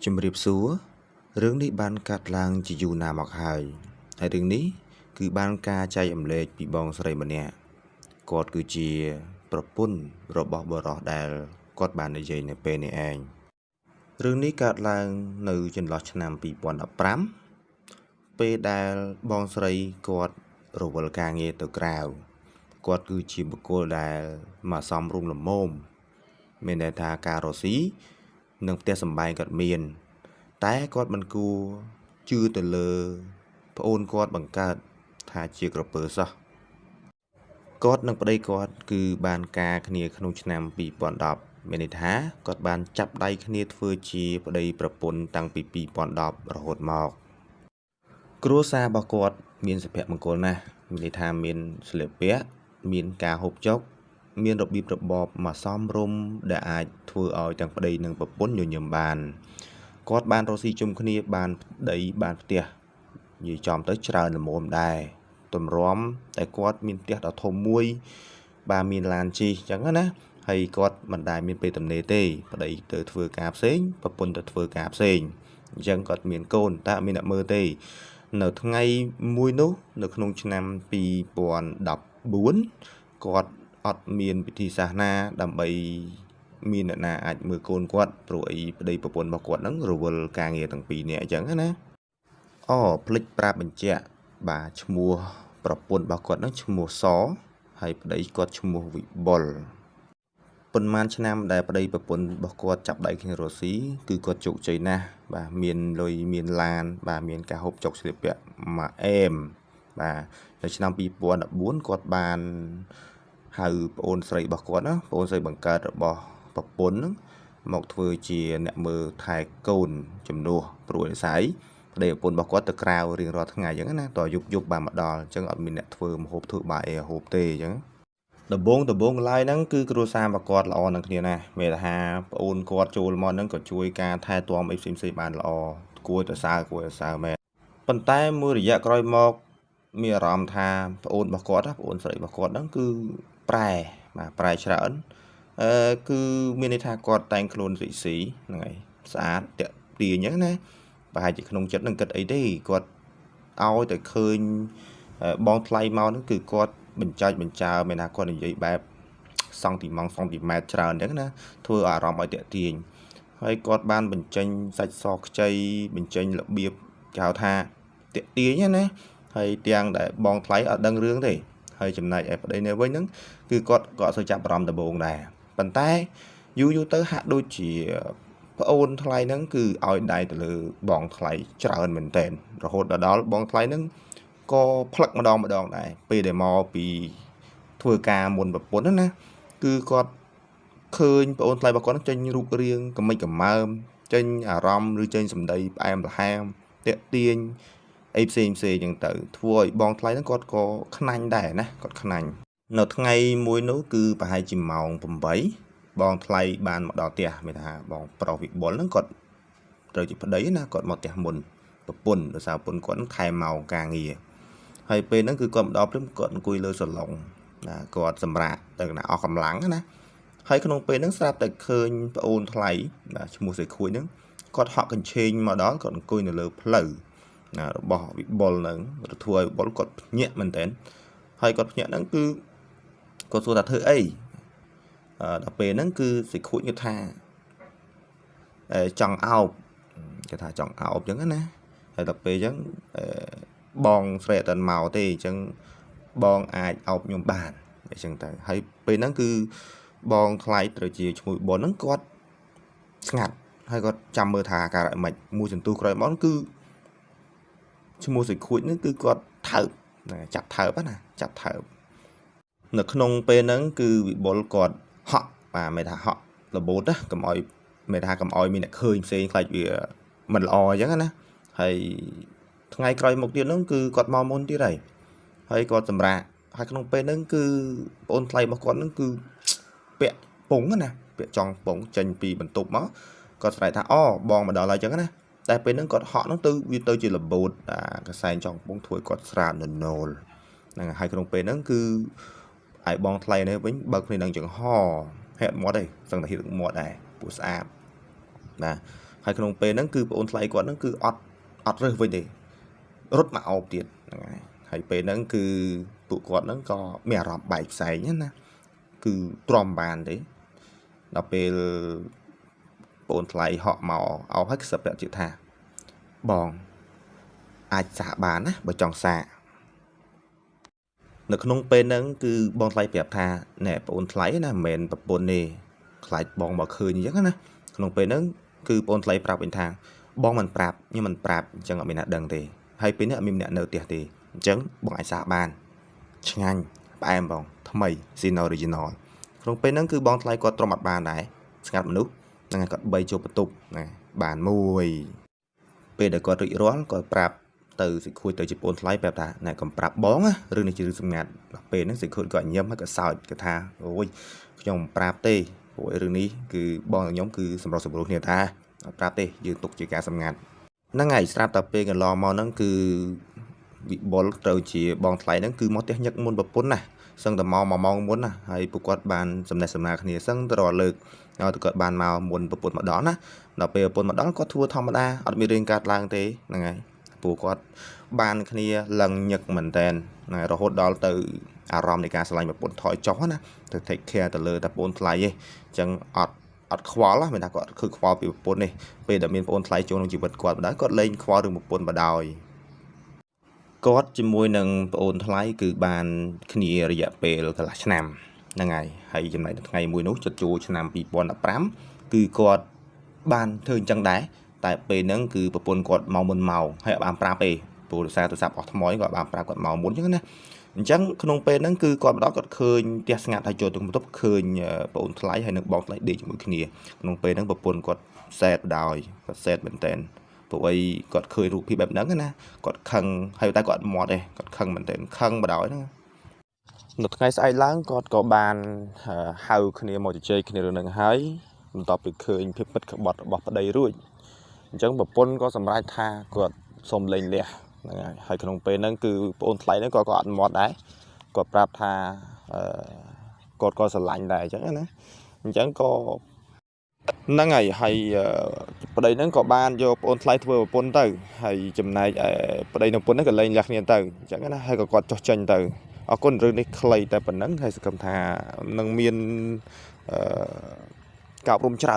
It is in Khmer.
ជំរាបសួររឿងនេះបានកាត់ឡើងជាយូរណាស់មកហើយហើយរឿងនេះគឺបានការចែករំលែកពីបងស្រីម្នាក់គាត់គឺជាប្រពន្ធរបស់បុរសដែលគាត់បាននិយាយនៅពេលនេះឯងរឿងនេះកើតឡើងនៅចន្លោះឆ្នាំ2015ពេលដែលបងស្រីគាត់រវល់ការងារទៅក្រៅគាត់គឺជាបុគ្គលដែលមកសំរុំល្មមមានន័យថាការរកស៊ីនិងផ្ទះសម្បែងគាត់មានតែគាត់មិនគួរជឿទៅលើប្អូនគាត់បង្កើតថាជាក្រពើសោះគាត់និងប្តីគាត់គឺបានការគ្នាក្នុងឆ្នាំ2010មានន័យថាគាត់បានចាប់ដៃគ្នាធ្វើជាប្តីប្រពន្ធតាំងពី2010រហូតមកគ្រួសាររបស់គាត់មានសុភមង្គលណាស់មានន័យថាមានស្លៀកពាក់មានការហូបចុកមានរបៀបរបបមកសមរម្យដែលអាចធ្វើឲ្យទាំងប្តីនិងប្រពន្ធញញឹមបានគាត់បានរកស៊ីជុំគ្នាបានប្តីបានផ្ទះនិយាយចំទៅច្រើនល្មមដែរទម្រាំតែគាត់មានផ្ទះដ៏ធំមួយបាទមានឡានជិះអញ្ចឹងណាហើយគាត់មិនដែលមានពេលទំនេរទេប្តីទៅធ្វើការផ្សេងប្រពន្ធទៅធ្វើការផ្សេងអញ្ចឹងគាត់មានកូនតែអត់មានអ្នកមើលទេនៅថ្ងៃមួយនោះនៅក្នុងឆ្នាំ2014គាត់អត់មានពិធីសាសនាដើម្បីមានអ្នកណាអាចមើលកូនគាត់ព្រោះអីប្តីប្រពន្ធរបស់គាត់ហ្នឹងរវល់ការងារទាំងពីរនាក់អញ្ចឹងណាអូភ្លេចប្រាប់បញ្ជាក់បាទឈ្មោះប្រពន្ធរបស់គាត់ហ្នឹងឈ្មោះសហើយប្តីគាត់ឈ្មោះវិបុលប៉ុន្មានឆ្នាំដែលប្តីប្រពន្ធរបស់គាត់ចាប់ដៃគ្នារកស៊ីគឺគាត់ជោគជ័យណាស់បាទមានលុយមានឡានបាទមានការហូបចុកស្លៀកពាក់មួយអែមបាទនៅឆ្នាំ2014គាត់បានហៅប្អូនស្រីរបស់គាត់ណាប្អូនស្រីបង្កើតរបស់ប្រពន្ធហ្នឹងមកធ្វើជាអ្នកមើលថែកូនជំនួសព្រោះនិស័យប្តីប្រពន្ធរបស់គាត់ទៅក្រៅរៀងរាល់ថ្ងៃអញ្ចឹងណាតយប់យប់បានមកដល់អញ្ចឹងអត់មានអ្នកធ្វើម្ហូបធ្វើបាយអីហូបទេអញ្ចឹងដំបងឡើយហ្នឹងគឺគ្រួសាររបស់គាត់ល្អនឹងគ្នាណាមានថាប្អូនគាត់ចូលមកហ្នឹងក៏ជួយការថែទាំអីផ្សេងៗបានល្អគួរទៅសើគួរទៅសើមែនប៉ុន្តែមួយរយៈក្រោយមកមានអារម្មណ៍ថាប្អូនរបស់គាត់ប្អូនស្រីរបស់គាត់ហ្នឹងគឺប្រែបាទប្រែច្រើនគឺមានន័យថាគាត់តែងខ្លួនសិចស៊ីហ្នឹងហើយស្អាតតាក់ទាញអញ្ចឹងណាប្រហែលជាក្នុងចិត្តនឹងគិតអីទេគាត់ឲ្យតែឃើញបងថ្លៃមកហ្នឹងគឺគាត់បញ្ចើបញ្ចើមានថាគាត់និយាយបែបសង់ទីម៉ង់សង់ទីម៉ែត្រច្រើនអញ្ចឹងណាធ្វើអារម្មណ៍ឲ្យតាក់ទាញហើយគាត់បានបញ្ចេញសាច់សខ្ចីបញ្ចេញរបៀបគេហៅថាតាក់ទាញណាហើយទាំងដែលបងថ្លៃអត់ដឹងរឿងទេហើយចំណែកឯប្តីនៅវិញហ្នឹងគឺគាត់ក៏អត់សូវចាប់អារម្មណ៍ដំបូងដែរប៉ុន្តែយូរយូរទៅហាក់ដូចជាប្អូនថ្លៃហ្នឹងគឺឲ្យដៃទៅលើបងថ្លៃច្រើនមែនទែនរហូតដល់បងថ្លៃហ្នឹងក៏ផ្លឹកម្ដងម្ដងដែរពេលដែលមកពីធ្វើការមុនប្រពន្ធណាគឺគាត់ឃើញប្អូនថ្លៃរបស់គាត់ចេញរូបរាងកមិចកមើមចេញអារម្មណ៍ឬចេញសម្ដីផ្អែមល្ហែមតាក់ទាញអីផ្សេងផ្សេងចឹងទៅធ្វើឲ្យបងថ្លៃហ្នឹងគាត់ក៏ខ្នាញ់ដែរណាគាត់ខ្នាញ់នៅថ្ងៃមួយនោះគឺប្រហែលជាម៉ោង8បងថ្លៃបានមកដល់ផ្ទះមានថាបងប្រុសវិបុលហ្នឹងគាត់ត្រូវជាប្តីណាគាត់មកផ្ទះមុនប្រពន្ធដោយសារប្រពន្ធគាត់ថែមម៉ោងការងារហើយពេលហ្នឹងគឺគាត់មកដល់ព្រឹមគាត់អង្គុយលើសាឡុងណាគាត់សម្រាកទៅណាអស់កម្លាំងណាហើយក្នុងពេលហ្នឹងស្រាប់តែឃើញប្អូនថ្លៃបាទឈ្មោះសេខួយហ្នឹងគាត់ហក់កញ្ឆេងមកដល់គាត់អង្គុយនៅលើផ្លូវណារបស់វិបុលហ្នឹងធ្វើឲ្យវិបុលគាត់ភ្ញាក់មែនតើហើយគាត់ភ្ញាក់ហ្នឹងគឺគាត់សួរថាធ្វើអីដល់ពេលហ្នឹងគឺសេខួចគាត់ថាចង់អោបគេថាចង់អោបអញ្ចឹងណាហើយដល់ពេលអញ្ចឹងបងស្រីអត់ទាន់មកទេអញ្ចឹងបងអាចអោបខ្ញុំបានអញ្ចឹងទៅហើយពេលហ្នឹងគឺបងថ្លៃត្រូវជាឈ្មោះបុនហ្នឹងគាត់ស្ងាត់ហើយគាត់ចាំមើលថាការអីមិនមួយសន្ទុះក្រោយមកគឺឈ្មោះសេខួចហ្នឹងគឺគាត់ថើបចាប់ថើបណាចាប់ថើបនៅក្នុងពេលហ្នឹងគឺវិបុលគាត់ហក់បាទមិនថាហក់របូតណាកុំឲ្យមិនថាកុំឲ្យមានអ្នកឃើញផ្សេងខ្លាចវាមិនល្អអញ្ចឹងណាហើយថ្ងៃក្រោយមកទៀតហ្នឹងគឺគាត់មកមុនទៀតហើយគាត់សម្រាកហើយក្នុងពេលហ្នឹងគឺប្អូនថ្លៃរបស់គាត់ហ្នឹងគឺពាក់ពងណាពាក់ចង់ពងចេញពីបន្ទប់មកគាត់ស្រែកថាអូបងមកដល់ហើយអញ្ចឹងណាតែពេលហ្នឹងគាត់ហក់ហ្នឹងទៅវាទៅជារបូតអាកសែងចង់ពងធ្វើឲ្យគាត់ស្រាតននលហ្នឹងហើយក្នុងពេលហ្នឹងគឺឯបងថ្លៃនេះវិញបើកគ្នានឹងចង្ហហេតុមាត់ឯងសឹងតែហៀកមាត់ដែរពួកស្អាតបាទ ហើយក្នុងពេលហ្នឹងគឺប្អូនថ្លៃគាត់ហ្នឹងគឺអត់រើសវិញទេរត់មកអោបទៀតហ្នឹងហើយហើយពេលហ្នឹងគឺពួកគាត់ហ្នឹងក៏មានអារម្មណ៍បែកផ្សែងណាគឺទ្រាំបានទេដល់ពេលប្អូនថ្លៃហក់មកអោបហើយខ្សឹបប្រាប់ទៀតថាបងអាចសាកបានណាបើចង់សាកនៅក្នុងពេលហ្នឹងគឺបងថ្លៃប្រាប់ថាណែប្អូនថ្លៃណាមិនមែនប្រពន្ធទេខ្លាចបងមកឃើញអញ្ចឹងណាក្នុងពេលហ្នឹងគឺប្អូនថ្លៃប្រាប់វិញថាបងមិនប្រាប់ខ្ញុំមិនប្រាប់អញ្ចឹងអត់មានអ្នកដឹងទេហើយពេលនេះអត់មានអ្នកនៅផ្ទះទេអញ្ចឹងបងអាចសាកបានឆ្ងាញ់ផ្អែមបងថ្មីស៊ីន original ក្នុងពេលហ្នឹងគឺបងថ្លៃគាត់ទ្រាំអត់បានដែរស្ងាត់មនុស្សហ្នឹងហើយគាត់បីចូលបន្ទប់ណាបានមួយពេលដែលគាត់រួចរាល់គាត់ប្រាប់ទៅសិខួយទៅជាប្អូនថ្លៃប្រាប់ថាណែកុំប្រាប់បងណារឿងនេះជារឿងសម្ងាត់ដល់ពេលហ្នឹងសិខួយក៏ញញឹមហើយក៏សើចគាត់ថាអូយខ្ញុំមិនប្រាប់ទេព្រោះរឿងនេះគឺបងនិងខ្ញុំគឺសម្រុះសម្រួលគ្នាថាអត់ប្រាប់ទេយើងទុកជាការសម្ងាត់ហ្នឹងហើយស្រាប់តែពេលកន្លងមកហ្នឹងគឺវិបុលត្រូវជាបងថ្លៃហ្នឹងគឺមកផ្ទះញឹកមុនប្រពន្ធណាសឹងតែមក1ម៉ោងមុនណាហើយពួកគាត់បានសំណេះសំណាលគ្នាសឹងទៅរាល់លើកហើយគាត់បានមកមុនប្រពន្ធមកដល់ណាដល់ពេលប្រពន្ធមកដល់គាត់ធ្វើធម្មតាអត់មានរឿងកើតឡើងទេហ្នឹងហើយពួកគាត់បានគ្នាលឹងញឹកមែនតែនហ្នឹងហើយរហូតដល់ទៅអារម្មណ៍នៃការស្រឡាញ់ប្រពន្ធថយចុះណាទៅ take care ទៅលើតែប្អូនថ្លៃឯងអញ្ចឹងអត់ខ្វល់ណាមានថាគាត់គឺខ្វល់ពីប្រពន្ធនេះពេលដែលមានប្អូនថ្លៃចូលក្នុងជីវិតគាត់បណ្ដោយគាត់លែងខ្វល់រឿងប្រពន្ធបណ្ដោយគាត់ជាមួយនឹងប្អូនថ្លៃគឺបានគ្នារយៈពេលកន្លះឆ្នាំហ្នឹងហើយហើយចំណែកថ្ងៃមួយនោះជិតចូលឆ្នាំ2015គឺគាត់បានធ្វើអញ្ចឹងដែរតែពេលហ្នឹងគឺប្រពន្ធគាត់មកមុនម៉ោងហើយអត់បានប្រាប់ទេព្រោះសារទូរស័ព្ទអស់ថ្មគាត់បានប្រាប់គាត់មកមុនអញ្ចឹងណាអញ្ចឹងក្នុងពេលហ្នឹងគឺគាត់មកដល់គាត់ឃើញផ្ទះស្ងាត់ហើយចូលទៅបន្ទប់ឃើញប្អូនថ្លៃហើយនឹងបងថ្លៃដេកជាមួយគ្នាក្នុងពេលហ្នឹងប្រពន្ធគាត់សែតបណ្ដោយគាត់សែតមែនតើព្រោះអីគាត់ឃើញរូបភាពបែបហ្នឹងណាគាត់ខឹងហើយតែគាត់អត់មាត់ទេគាត់ខឹងមែនតើខឹងបណ្ដោយហ្នឹងនៅថ្ងៃស្អែកឡើងគាត់ក៏បានហៅគ្នាមកជជែកគ្នារឿងហ្នឹងហើយបន្ទាប់ពីឃើញភាពពិតក្បត់របស់ប្តីរួចអញ្ចឹងប្រពន្ធក៏សម្រេចថាគាត់សុំលែងលះហ្នឹងហើយហើយក្នុងពេលហ្នឹងគឺប្អូនថ្លៃហ្នឹងក៏អត់មាត់ដែរគាត់ប្រាប់ថាគាត់ក៏ស្រឡាញ់ដែរអញ្ចឹងណាអញ្ចឹងក៏ហ្នឹងហើយហើយប្តីហ្នឹងក៏បានយកប្អូនថ្លៃធ្វើប្រពន្ធទៅហើយចំណែកឯប្តីនិងប្រពន្ធហ្នឹងក៏លែងលះគ្នាទៅអញ្ចឹងណាហើយក៏គាត់ចុះចេញទៅអរគុណរឿងនេះខ្លីតែប៉ុណ្្នឹងហើយសង្ឃឹមថានឹងមានការអប់រំច្រើន